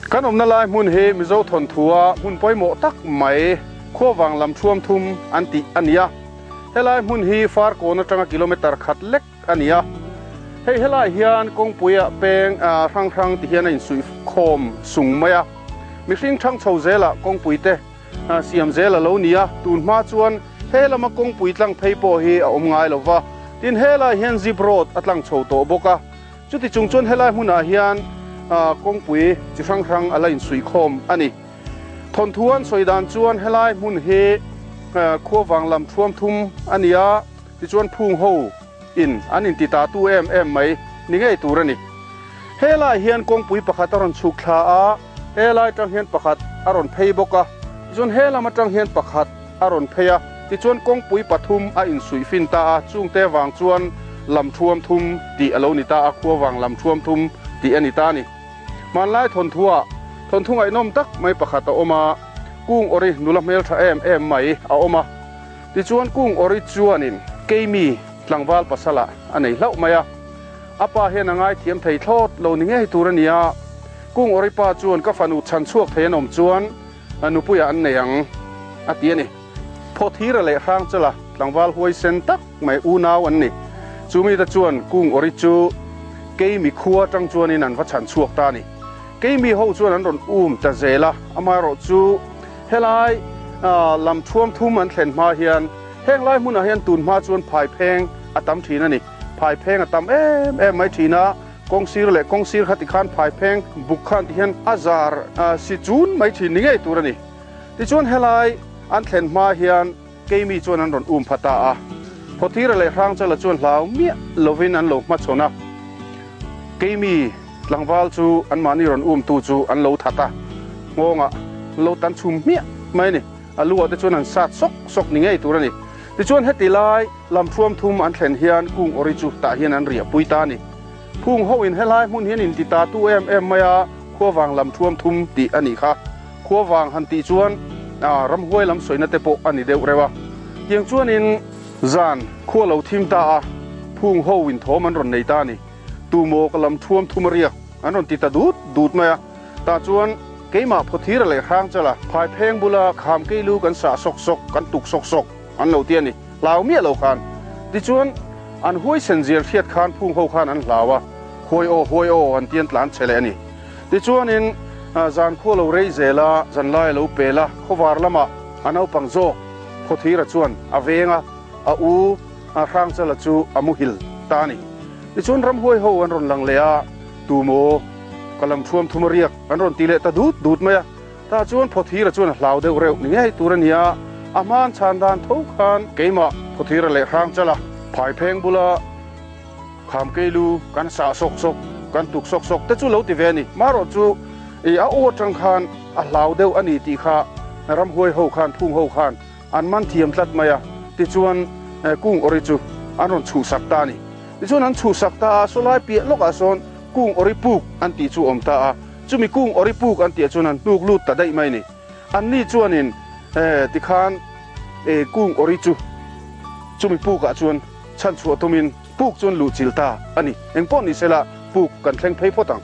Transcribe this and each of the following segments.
Kan awmna lai hmun hi Mizo thawnthua hmun pawimawh tak mai Khuavang lam thuam thum an tih a ni a. Helai hmun hi Farkawn atanga kilometre khat lek a ni a. Hei helai hian kawngpuiah peng hrang hrang ti hian a insuih khawm sung mai a. Mihring thang chho zelah kawngpui te siam zel a lo ni a, tun hma chuan he lama kawngpui tlang phei pawh hi a awm ngai lo va. Tin, helai hian zip road a tlang chho tawh bawk a. Chuti chung chuan helai hmunah hian kawngpui chi hrang hrang a la insuih khawm a ni. Thawnthu an sawi dan chuan helai hmun hi khuavang lam thuam thum a ni a, tichuan phung ho in an inti ta tu em em mai ni ngei tur a ni. Helai hian kawngpui pakhat a rawn chhuk thla a, helai atang hian pakhat a rawn phei bawk a, tichuan he lam atang hian pakhat a rawn phei a, tichuan kawngpui pathum a insuih fin ta a, chungte vang chuan lam thuam thum tih a lo ni ta a, khuavang lam thuam thum tih a ni ta a ni. Hmanlai thawnthuah thawnthu ngaihnawm tak mai pakhat a awm a, Kung Awri nula hmeltha em em mai a awm a, tichuan Kung Awri chuanin Keimi tlangval pasala a nei hlauh mai a, a pa hian a ngaithiam thei thlawt lo ni ngei tur a ni a, Kung Awri pa chuan ka fanu chhan chhuak thei an awm chuan nupuiah an nei ang a ti a ni. Phawthira leh Hrangchala tlangval huaisen tak mai unau an ni. Chu mite chuan Kung Awri chu Keimi khua atang chuanin an va chhan chhuak ta a ni. Keimi ho chuan an rawn um ta zel a, amaherawh chu helai lam thuam thum an thlen hma hian heng lai hmunah hian tun hma chuan phaipheng a tam thin a ni. Phaipheng a tam em em mai thin a, kawngsir leh kawngsir kha tikhan phaipheng buk khan tihian a zar si chun mai thin ni ngei tur a ni. Tichuan helai an thlen hma hian Keimi chuan an rawn um pha ta a, Phawthira leh Hrangchala chuan hlau miah lovin an lo hmachhawn a, Keimi tlangval chu anmahni rawn umtu chu an lo that a, nghawngah an lo tan chhum hmiah mai a ni. A lu ah te chuan an sat sawk sawk ni ngei tur a ni. Tichuan heti lai lam thuam thum an thlen hian Kung Awri chu tah hian an riah pui ta a ni. Phung ho in helai hmun hian in ti ta tu em em mai a, Khuavang lam thuam thum tih a nih kha. Khuavang han tih chuan ramhuai lam sawina te pawh a ni deuh reuh a. Tiang chuanin zan khua lo thim ta a, phung ho in thawm an rawn nei ta a ni. Tumaw ka lam thuam thum a riak an rawn ti ta dut dut mai a. Tah chuan keimah Phawthira leh Hrangchala phaipheng bula kham keilu kan sah sawk sawk, kan tuk sawk sawk an lo ti a ni. Hlau miah lo khan. Tichuan an huaisen zial hriat khan phung ho khan an hlau a, Huai aw, huai aw an ti an tlan che leh a ni. Tichuanin zan khua lo rei zel a, zanlai a lo pel a, khawvar lamah a naupang zawk Khawthira chuan a veng a, a u Hrangchala chu a muhil ta a ni. Tichuan ramhuai ho an rawn lang leh a, Tumaw ka lam thuam thum a riak an rawn ti leh ta dut dut mai a. Tah chuan Phawthira chuan a hlau deuh reuh ni ngei tur a ni a, a hman chhan dan tho khan keimah Phawthira leh Hrangchala phaipheng bula Kham keilu kan sah sawk sawk, kan tuk sawk sawk te chu lo ti ve a ni. Marawh chu i a aw atang khan a hlau deuh a ni tih kha ramhuai ho khan, phung ho khan an man thiam tlat mai a. Tichuan Kung Awri chu an rawn chhuhsak ta a ni. Tichuan an chhuhsak ta a, sawlai piah lawkah sawn Kung Awri puk an tih chu awm ta a. Chumi Kung Awri puk an tihah chuan an hnuk lut ta daih mai a ni. Anni chuanin tikhan Kung Awri chu chumi pukah chuan Chhan chhuah tumin puk chuan luh chil ta a ni. Eng pawh ni sela puk kan thleng phei phawt ang.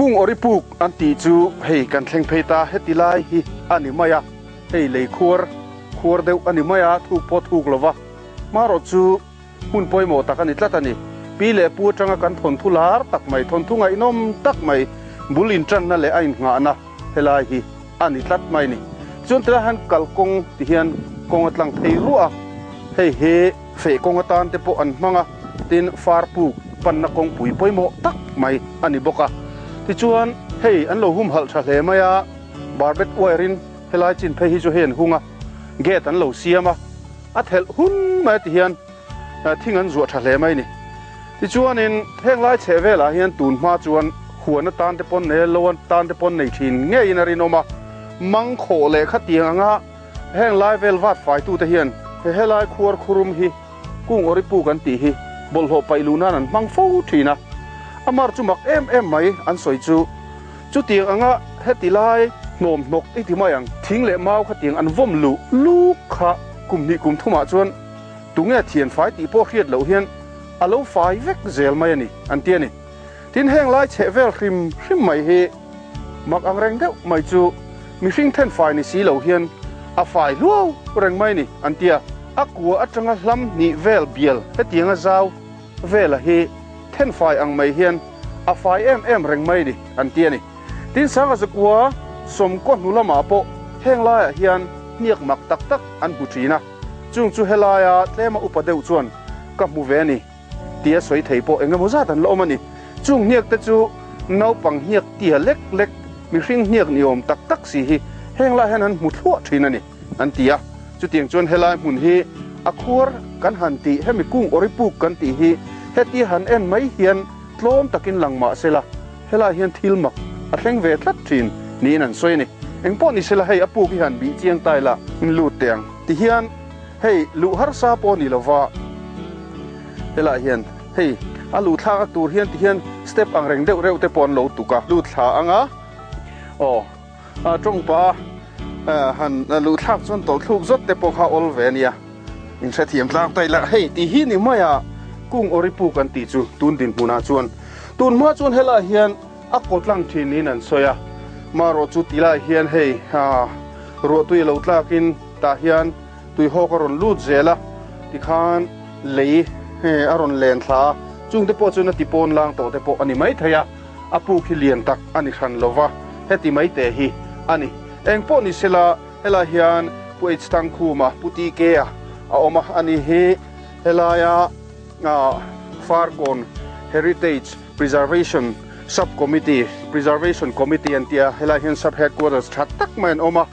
Kung awri puk an tih chu hei kan thleng phei ta heti lai hi a ni mai a, hei lei khuar khuar deuh a ni mai a, thuk pawh thuk lo va, hmarawh chu hmun pawimawh tak a ni tlat a ni. Pi leh pu atanga kan thawnthu lar tak mai, thawnthu ngaihnawm tak mai bul intanna leh a innghahna helai hi a ni tlat mai ni. Tichuan tilai hian kalkawng ti hian kawng a tlang thei ruah a, hei hi feh kawng atan te pawh an hmang a, tin far puk panna kawngpui pawimawh tak mai a ni bawk a. Tichuan hei an lo humhalh tha hle mai a, barbed wire in helai chin phei hi chu hei an hung a, gate an lo siam a, a thelh hun mai a ti hian thing an zuah tha hle mai ni. Tichuanin heng lai chheh velah hian tun hma chuan huan atan te pawn nei a, lo atan te pawn nei thin ngeiin a rinawm a. Mang khawh leh khatiang anga heng lai vel vat faitute hian he helai khuar khurum hi kung awripu kan tih hi bawlhhlawh paih luh nan an hmang fo thin a. A mar chu mak em em mai an sawi chu. Chutiang anga heti lai hnawm hnawk i ti mai ang, thing leh mau khatiang an vawm luh luk kha kum hnih kum thumah chuan tunge thian fai tih pawh hriat loh hian a lo fai vek zel mai a ni an ti a ni. Tin heng lai chheh vel hrim hrim mai hi mak ang reng deuh mai chu mihring then fai ni si lo hian a fai hluau reng mai a ni an ti a. A kua atanga hlam hnih vel bial hetianga zau vela hi then fai ang mai hian a fai em em reng mai a ni an ti a ni. Tin Sanga Zakua sawmkaw hnu lamah pawh heng laiah hian hniak mak tak tak an hmu thin a, chung chu helaia tlema upa deuh chuan ka hmu ve a ni. Tia sawi thei pawh eng emaw zat an la awm a ni. Chung hniak te chu naupang hniak tia lek lek, mihring hniak ni awm tak tak si hi heng lai hian an hmu thluah thin a ni, an ti a. Chutiang chuan helai hmun hi a khuar kan han tih, hemi kung awripuk kan tih hi hetia han en mai hian tlawm takin lang mah sela, helai hian thil mak a thleng ve tlat thin niin an sawi a ni. Engpawh ni sela hei a puk hi han bih chiang ta ila, lut teh ang ti hian Hei luh harsa pawh a ni lova, helaiah hian hei a luh thlak a tur hian ti hian step ang reng deuh reuh te pawh an lo tuk a, lut thla ang a, aw a tawng pah a han luh thlak chuan tawlh thluk zawt te pawh kha awl ve a nia, in hrethiam tlang ta ila hei ti hi ni mai a, kung awripu kan tih chu tun dinhmunah chuan tun hma chuan helaiah hian a kaw tlang thin niin an sawi a, marawh chu ti lai hian hei ruahtui a lo tlakin tah hian Tuihawk a rawn lut zel a, tikhan lei a rawn len thla a, chungte pawh chuan a ti pawn lang tawh te pawh a ni mai thei a, a puk hi lian tak a ni hran lo va, heti mai te hi a ni. Eng pawh ni sela, helai hian Pu H Thangkhuma, Pu TK a a awm a, ani hi helaia Farkawn Heritage Preservation Sub Committee, Preservation Committee an tia, helai hian Sub Headquarters tha tak mai an awm a.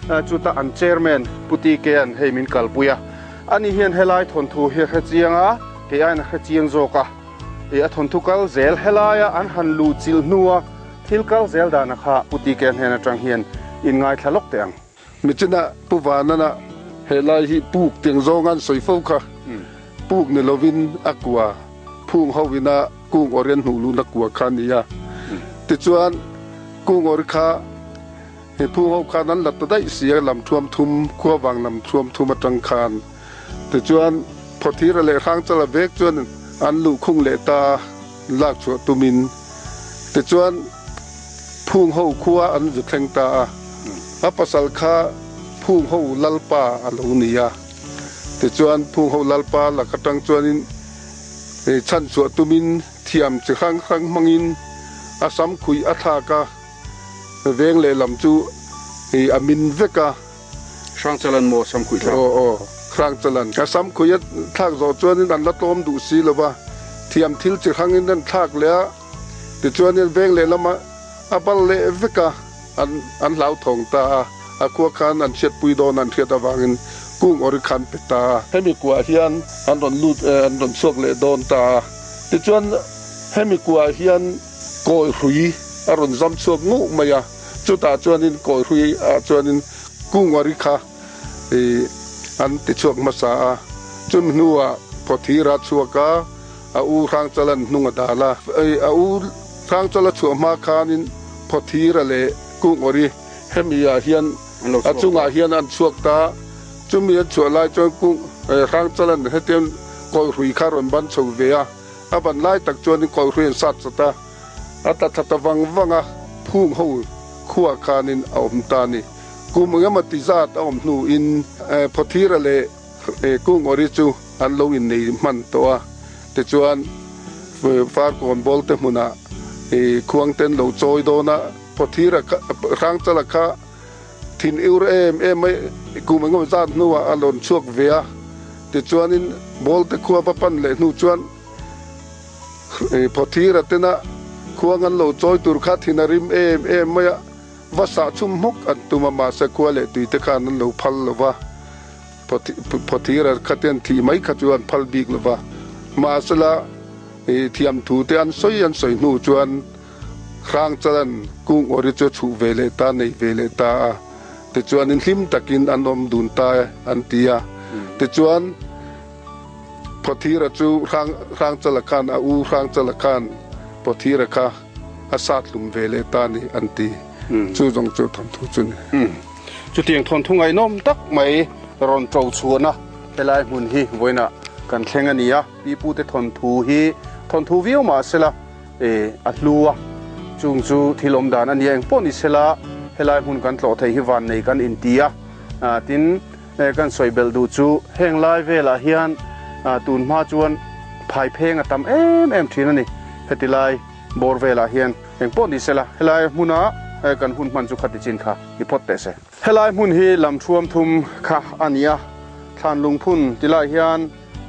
Chuta an chairman Pu TK-a'n hei min kalpui a, ani hian helai thawnthu hi a hre chiang a, kei aiin a hre chiang zawk a, ih a thawnthu kal zel helaia an han luh chilh hnua thil kal zel dana kha Pu TK-a hnen atang hian in ngaithla lawk teh ang. Michina Pu Vanana helai hi puk tiang zawnga an sawi fo kha puk ni lovin a kua phung ho ina kung awr an hnuh luhna kua kha a ni a, tichuan kung awr kha He phung ho khan an la ta daih si a, lam thuam thum, khuavang lam thuam thum atang khan. Tichuan, Phawthira leh Hrangchala vek chuan an luhkhung leh ta lak chhuah tumin. Tichuan, phung ho khua an zu thleng ta a, a pasal kha phung ho lalpa a lo ni a. Tichuan, phung ho lalpa lak atang chuanin chhanchhuah tumin thiam chi hrang hrang hmangin a sam khuih a thlak a. Veng lehlam chu hei a min vek a. Hrangchalan maw samkhuih thlak? Aw aw, Hrangchalan. A samkhuih a thlak zawh chuanin an la tlawm duh si lo va, thiam thil chi hrangin an thlak leh a, tichuanin veng lehlama a bal leh vek a, an an hlauthawng ta a, a khua khan an hriatpui dawn an hriat avangin kung awri khan pe ta a. Hemi kuah hian an rawn lut an rawn chhuak leh dawn ta a, tichuan hemi kuah hian Kawi hrui a rawn zam chhuak nguh mai a, chutah chuanin kawi hrui ah chuanin Kungari kha an ti chhuak hmasa a, chumi hnuah Phawthira a chhuak a, a u Hrangchalan hnung a dal a, a u Hrangchala chhuah hma khanin Phawthira leh Kungari hemi ah hian a chungah hian an chhuak ta, chumi an chhuah lai chuan Hrangchalan hetiang kawi hrui kha a rawn ban chho ve a. A ban lai tak chuan in kawlhri an sat sat a, a tla thla ta vang vang a, phung ho khuah khanin a awm ta a ni. Kum engemaw ti zat a awm hnuin Phawthira leh Kungawri chu an lo innei hman tawh a, tichuan Farkawn Bawlte hmunah khuangten lo chawi dawn a, Phawthira kha Hrangchala kha thin ur em em mai kum engemaw zat hnuah a lawn chhuak ve a, tichuanin Bawlte khua va pan leh hnu chuan Phawthira tena khuang an lo chawi tur kha thin a rim em em mai a, va sah chhum hmawk an tum a, mahse khua leh tui te khan an lo phal lo va, Phawthira kha te an thih mai kha chu an phal bik lo va, mahsela. I thiamthu te an sawi an sawi hnu chuan Hrangchalan kung awri chu a chhuh ve leh ta, nei ve leh ta a. Tichuanin hlim takin an awm dun ta e an ti a. Tichuan Phawthira chu Hrangchala khan a u Hrangchala khan Phawthira kha a sat hlum ve leh ta a ni an ti. Chu zawng chu thawnthu chu ni. Chutiang thawnthu ngaihnawm tak mai rawn ṭo chhuahna helai hmun hi vawiinah kan thleng a ni a. Pi pute thawnthu hi thawnthu viau mah sela a hlu a, chung chu thil awm dan a nia. Eng pawh ni sela helai hmun kan tlawh theih hi vannei kan inti a, tin kan sawi belh duh chu heng lai velah hian tun hma chuan phaipheng a tam em em thin a ni. Heti lai bawr velah hian eng pawh ni sela helai hmuna kan hun hman chu khati chin kha ni phawt teh se. Helai hmun hi lam thuam thum kha a ni a, thlan lungphun ti lai hian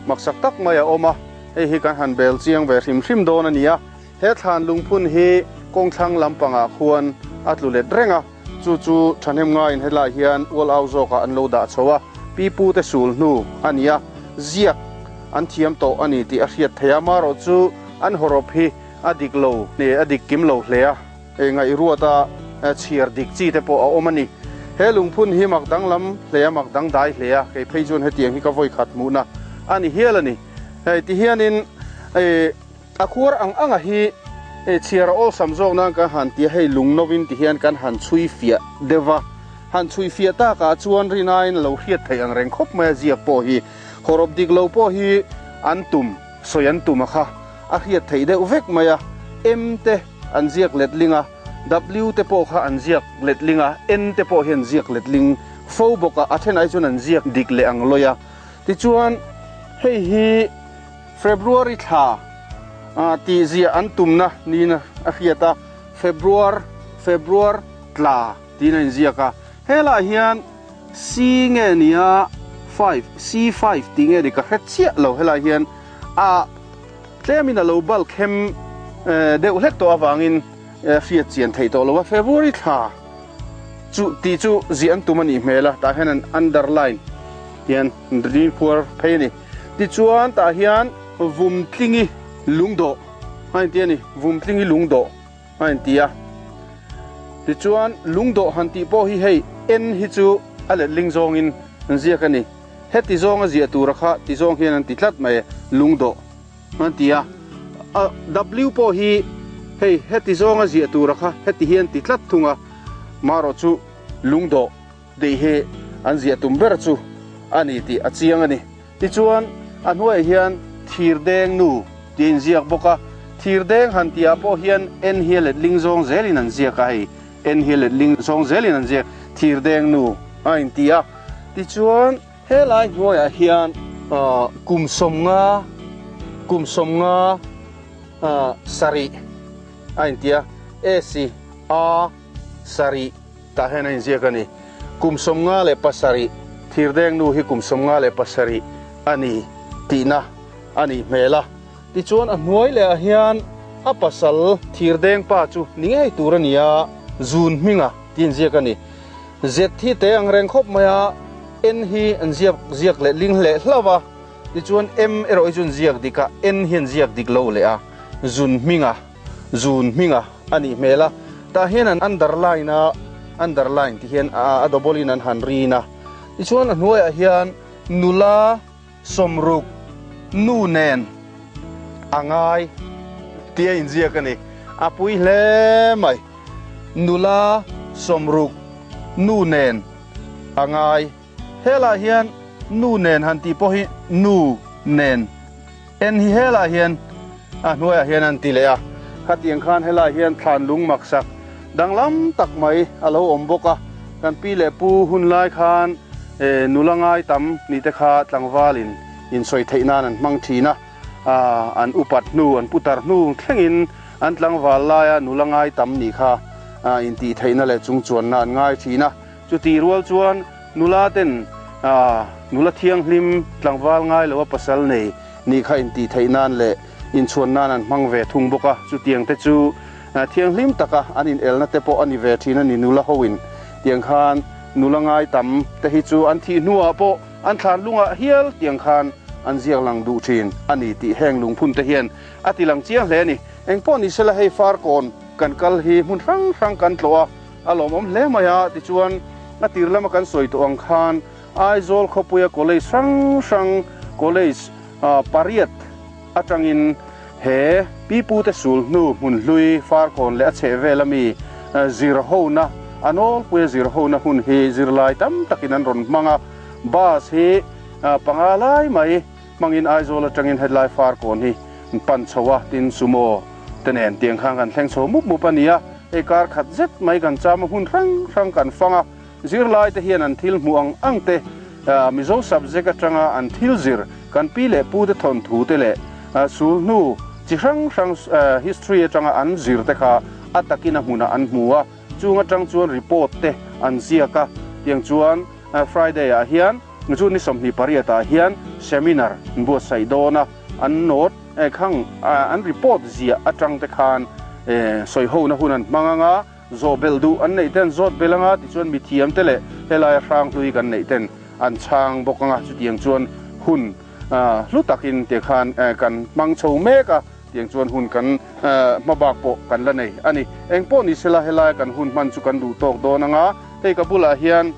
Maksak tak mai a awm a, hei hi kan han bel chiang ve hrim hrim dawn a ni a. He thlan lungphun hi kawngthlang lampangah khuan a tlu let reng a, chu chu thahnem ngaiin helaiah hian ual au zawkah an lo dah chho a, pi pute sul hnu a ni a, ziak an thiam tawh a ni tih a hriat theih a, marawh chu an hawrawp hi a dik lo nge a dik kim lo hle a. Ngaihruata chhiar dik chi te pawh a awm a ni. He lungphun hi mak danglam hle a, mak dangdai hle a, kei phei chuan hetiang hi ka vawi khat hmuhna a ni hial a ni. Hei ti hianin a khuar ang anga hi chhiar a awlsam zawk nan kan han ti a, hei lung novin ti hian kan han chhui fiah deuh va, han chhui fiah takah chuan rinaiin a lo hriat theih ang reng khawp mai a, ziak pawh hi hawrawp dik lo pawh hi an tum sawi an tum a kha a hriat theih deuh vek mai a, M te an ziak letling a, W te pawh kha an ziak letling a, N te pawh hi an ziak letling fo bawk a, a thenah hi chuan an ziak dik leh ang lawi a. Tichuan, hei hi February thla tih ziah an tumna niin a hriat a, Februar, Februar tla tiin a inziak a. Helaiah hian C nge nia five, C5 tih nge ni ka hre chiah lo, helaiah hian a Tlemin a lo bal khem deuh hlek tawh avangin hriat chian theih tawh lo a, February thla chu tih chu ziah an tum a nih hmel a, tah hian an underline hian rin phuar phei a ni. Tichuan tah hian Vumtlingi lungdawh a inti a ni, Vumtlingi lungdawh a inti a. Tichuan lungdawh han tih pawh hi hei N hi chu a letling zawngin an ziak a ni. Heti zawnga ziah tura kha ti zawng hian an ti tlat mai, lungdawh an ti a. A W pawh hi hei heti zawnga ziah tura kha heti hian ti tlat thung a, marawh chu lungdawh tih hi an ziah tum ber chu a ni tih a chiang a ni. Tichuan a hnuaiah hian thirdeng nu tih a inziak bawk a, thirdeng han tihah pawh hian N hi a letling zawng zelin an ziak a, hei N hi a letling zawng zelin an ziak, thirdeng nu a inti a. Tichuan, helai hnuaiah hian kum sawmnga, kum sawmnga sarih a inti a, S A sarih tah hian a inziak a ni. Kum 57, thirdeng nu hi kum 57 a ni tihna a nih hmel a. Tichuan, a hnuai lehah hian a pasal thirdeng pa chu ni ngei tur a ni a, zun hminga tih inziak a ni. Z hi te ang reng khawp mai a, N hi an ziak ziak leh ling hleh hlauh a, tichuan M erawh hi chu an ziak dik a, N hi an ziak dik lo leh a, zun hminga, zun hminga a nih hmel a, tah hian an underline a, underline ti hian a double in an han rin a, tichuan a hnuaiah hian nula 60 nu nen a ngai tih a inziak a ni. A pui hle mai. Nula 60 nu nen a ngai. Helaiah hian nu nen han tih pawh hi nu nen en hi helaiah hian a hnuaiah hian an ti leh a. Khatiang khan helaiah hian thlan lung maksak danglam tak mai a lo awm bawk a. Kan pi leh pu hun lai khan nula ngai tam nih te kha tlangvalin insawi theih nan an hmang thin a. An upat hnu, an putar hnu thlengin an tlangval laia nula ngai tam nih kha intih theihna leh chungchuanna an ngai thin a. Chutih rual chuan nula ten nula thianghlim tlangval ngai loa pasal nei nih kha intih theih nan leh inchhuan nan an hmang ve thung bawk a. Chutiang te chu thianghlim taka an inelna te pawh a ni ve thin a ni nula hoin. Tiang khan nula ngai tam te hi chu an thih hnuah pawh an thlan lungah hial tiang khan an ziak lang duh thin a ni tih heng lungphun te hian a ti lang chiang hle a ni. Engpawh ni sela hei Farkawn kan kal hi hmun hrang hrang kan tlawh a, a lawmawm hle mai a, tichuan a tir lama kan sawi tawh ang khan Aizawl khawpuia college hrang hrang college pariat atangin he pipute sul hnu hmun hlui Farkawn leh a chhehvel ami zir hona a nawlpuia zir hona hun hi zirlai tam takin an rawn hmang a, bus hi panga lai mai hmangin Aizawl atangin hetlai Farkawn hi pan chho a, tin sumo te nen tiang khan kan thleng chho mup mup a ni a, hei kar khat zet mai kan cham a hmun hrang hrang kan fang a. Zirlaite hian an thil hmuh ang ang te, Mizo subject atanga an thil zir, kan pi leh pute thawnthu te leh sul hnu chi hrang hrang history atanga an zir te kha a takin a hmunah an hmu a, chung atang chuan report te an ziak a, tiang chuan Friday ah hian chu ni 28 ah hian seminar an buatsaih dawn a, an note khang an report ziah atang te khan sawihona hun an hmang ang a. Zawh belh duh an neih ten zawt belh anga tichuan mithiam te leh helaia hrang hlui kan neih ten an chhang bawk anga chutiang chuan hun hlu takin te khan kan hmang chho mek a, tiang chuan hun kan hmabak pawh kan la nei a ni. Engpawh ni sela helaia kan hun hman chu kan duh tawk dawn anga hei ka bulah hian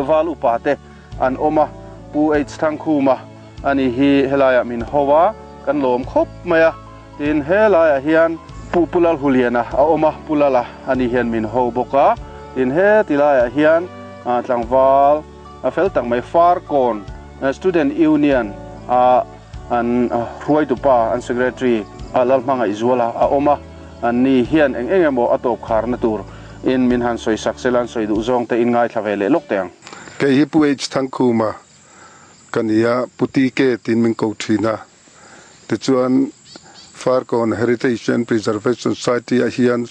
val upa te an awm a, Pu H Thangkhuma a ni hi helaiah min ho a, kan lawm khawp mai a. Tin, he laiah hian Pu Pu Lalhuliana a awm a, Pu Lala a ni hian min ho bawk a. Tin, he ti laiah hian tlangval a fel tak mai Farkawn Student Union a an hruaitupa, an Secretary Lalhmangaihzuala a awm a. An ni hian eng eng emaw a tawp kharna tur in min han sawi sak sela an sawi duh zawng te in ngaithla ve leh lawk teh ang. Kei hi Pu H Thangkhuma ka ni a, Pu TK tiin min ko thin a. Tichuan, Farkawn Heritage and Preservation Society-ah hian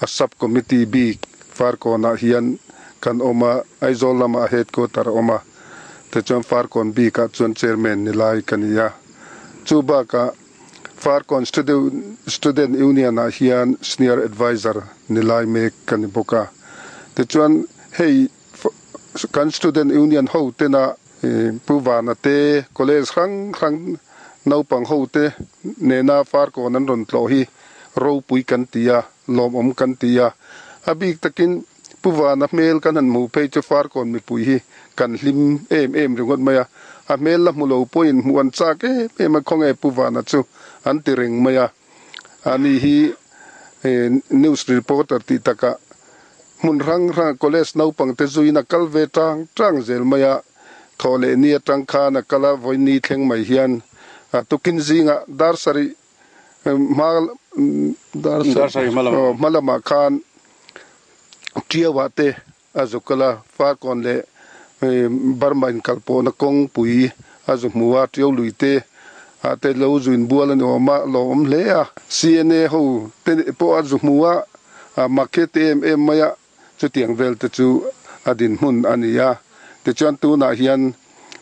a sub-committee bik Farkawnah hian kan awm a, Aizawl lamah a headquarter a awm a. Tichuan, Farkawn bikah chuan chairman ni lai ka ni a. Chu bakah Farkawn Student Union-ah hian senior adviser ni lai mek ka ni bawk a. Tichuan, hei Kan Student Union ho tena Pu Vana te college hrang hrang naupang ho te nena Farkawn an rawn tlawh hi ropui kan ti a, lawmawm kan ti a. A bik takin Pu Vana hmel kan han hmuh phei chu Farkawn mipui hi kan hlim em em ringawt mai a. A hmel la hmu lo pawhin hmuh an chak em em a, khawnge Pu Vana chu an ti reng mai a. Ani hi news reporter tih takah hmun hrang hrang college naupang te zuiin a kal ve tang tang zel mai a, thawh leh ni atang khan a kal a, vawiin thleng mai hian tukin zingah dar sarih hma hma lamah khan Tiauah te a zu kal a, Farkawn leh Burma inkalpawhna kawngpui a zu hmu a, Tiau lui te ah te lo zu inbual a ni awm a, lo awm hle a. CNA ho te pawh a zu hmu a, a mak hi te em em mai a, chutiang vel te chu a dinhmun a ni a. Tichuan tunah hian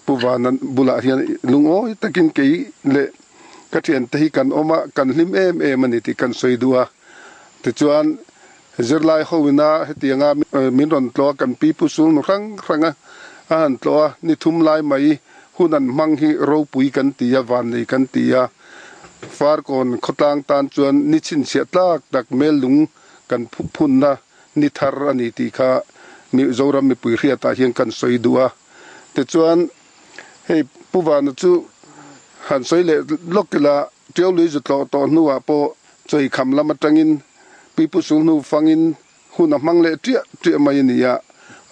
Pu Vana bulah hian lungawi takin kei leh ka thiante hi kan awm a, kan hlim em em a ni tih kan sawi duh a. Tichuan Zirlai ho ina hetianga min rawn tlawh a, kan pi pu sul nu hrang hrang a a han tlawh a, ni thum lai mai hun an hmang hi ropui kan ti a, vannei kan ti a. Farkawn khawtlang tan chuan ni chhinchhiah tlak tak mellung kan phunna ni thar a ni tih kha Mizoram mipui hriatah hian kan sawi duh a. Tichuan hei Pu Vana chu han sawi leh lawk ila, Tiaului zu tlawh tawh hnuah pawh Chawikham lam atangin Pipu Sulhnu fangin hun a hmang leh ṭiah ṭiah mai a ni a,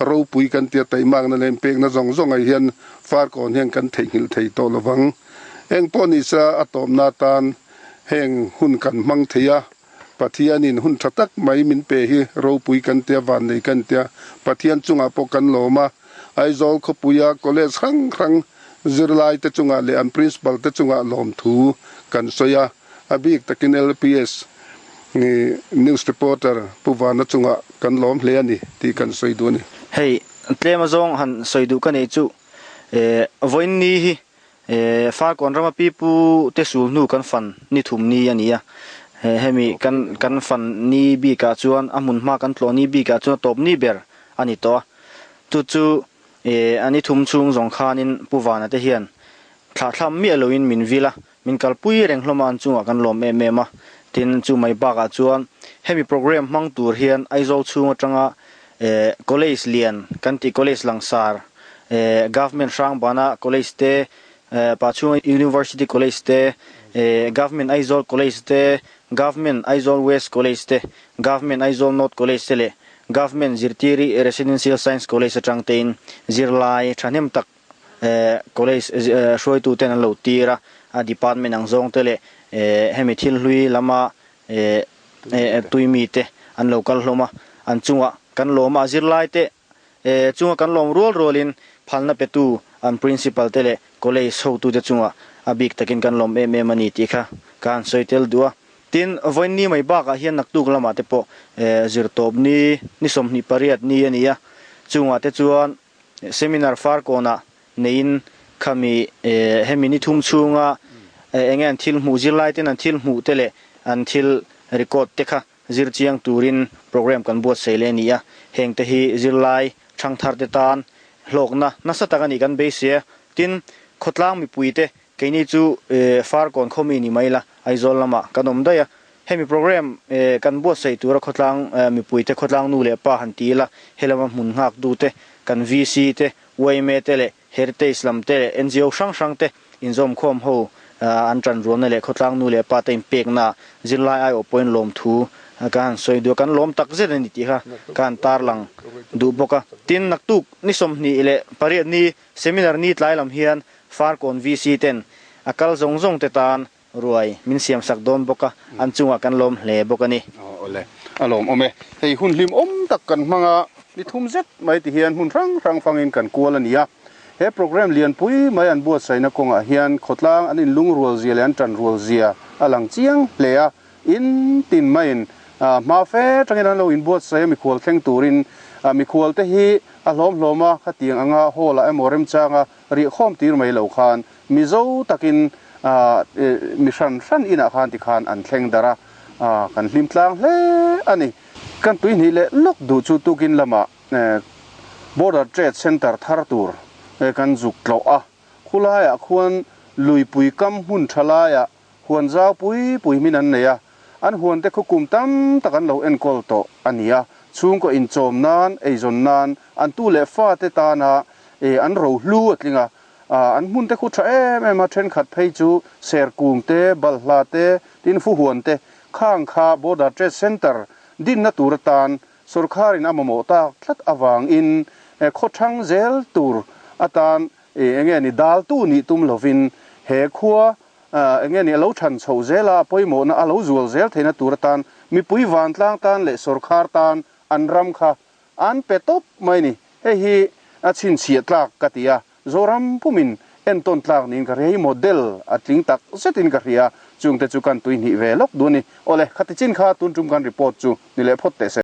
ropui kan tia taihmakna leh inpekna zawng zawng ah hian Farkawn hian kan theihnghilh thei tawh lovang. Eng pawh ni sa a tawpna atan heng hun kan hmang thei a, Pathianin hun ṭha tak mai min pe hi ropui kan tia, vannei kan tia, Pathian chungah pawh kan lawm a, Aizawl khawpuia college hrang hrang zirlaite chungah leh an principal te chungah lawmthu kan sawi a. A bik takin LPS news reporter Pu Vana chungah kan lawm hle a ni tih kan sawi duh a ni. Hei tlem azawng han sawi duh ka nei chu vawiin ni hi Farkawn rama pipu te sul hnu kan fan ni thum ni a ni a, hemi kan kan fan ni bikah chuan a hmun hma kan tlawh ni bikah chuan a tawp ni ber a ni tawh a, chu chu a ni thum chhung zawng khanin Pu Vana te hian. Thlahthlam miah loin min vil a, min kalpui reng hlawm a, an chungah kan lawm em em a. Tin, chu mai bakah chuan hemi programme hmang tur hian Aizawl chhung atanga college lian kan tih college langsar Government Hrangbana College te, Pachhunga University College te, Government Aizawl College te, Government Aizawl West College te, Government Aizawl North College te leh Government Zirtiri Residential Science College atang tein zirlai thahnem tak College hruaituten an lo tir a, a department ang zawng te leh hemi thil hlui lama tui mite an lo kal hlawm a, an chungah kan lawm a, zirlai te chunga kan lawm rual rualin phalna petu an principal te leh college hotute chungah a bik takin kan lawm em em a ni tih kha ka han sawi tel duh a. Tin, vawiin ni mai bakah hian naktuk lamah te pawh zirtawp ni ni 28 ni a ni a, chungah te chuan Seminar Farkawnah neiin khami hemi ni thum chhunga enge an thil hmuh zirlai ten an thil hmuh te leh an thil record te kha zir chiang turin program kan buatsaih leh a ni a. Heng te hi zirlai thangthar te tan hlawkna nasa tak a nih kan beisei a. Tin, khawtlang mipui te Keini chu Farkawn khawmi ni mai la, Aizawl lamah kan awm daih a. Hemi program kan buatsaih tura khawtlang mipuite, khawtlang nu leh pa han ti ila, helama hmun nghaktute, kan VC te, yma te leh Heritage lam te leh ngo hrang hrang te inzawmkhawm ho an tanrualna leh khawtlang nu leh pa te inpekna zirlai aiawh pawhin lawmthu ka han sawi duh a, kan lawm tak zet a ni tih kha ka han tarlang duh bawk a. Tin, naktuk ni 28 ni Seminar ni tlai lam hian Farkawn VC ten a kal zawng zawng te tan ruai min siam sak dawn bawk a, an chungah kan lawm hle bawk a ni. Awle, a lawm awm e. Hei hun hlim awm tak kan hmang a, ni thum zet mai ti hian hmun hrang hrang fangin kan kual a ni a. He program lianpui mai an buatsaihna kawngah hian khawtlang an inlungrual zia leh an tanrual zia a lang chiang hle a. In tin maiin hma fe tangin an lo inbuatsaih a, mikhual thleng turin mikhual te hi a hlawm hlawm a, khatiang anga hall ah emaw remchanga riahkhawm tir mai lo khan Mizo takin mi hran hran inah khan tikhan an thleng darh a, kan hlim tlang hle a ni. Kan tuihnih leh lawk duh chu tukin lamah Border Trade Centre thar tur kan zuk tlawh a, khulaiah khuan luipui kam hmun tha laiah Huan zau pui pui hmin an nei a, an huan te khu kum tam tak an lo enkawl tawh a ni a, chhungkaw inchawm nan, eizawn nan, an tu leh fa te tana an ro hlu a tling a, an hmun te khu tha em em a, thenkhat phei chu serkung te, balhla te, tin fuhuan te khang kha Border Trade Centre dinna tur atan sorkharin a mamawh tak tlat avangin khawthang zel tur atan enge ni daltu nih tum lovin he khua Enge ni a lo than chhoh zel a, a pawimawhna a lo zual zel theihna tur atan mipui vantlang tan leh sawrkhar tan an ram kha an pe tawp mai ni. Hei hi a chhinchhiah tlak ka ti a, Zoram pumin entawn tlak niin ka hria. Hei model a tling tak zetin ka hria, chungte chu kan tuihnih ve lawk duh a ni. Awle, khati chin kha tun tum kan report chu ni leh phawt teh se.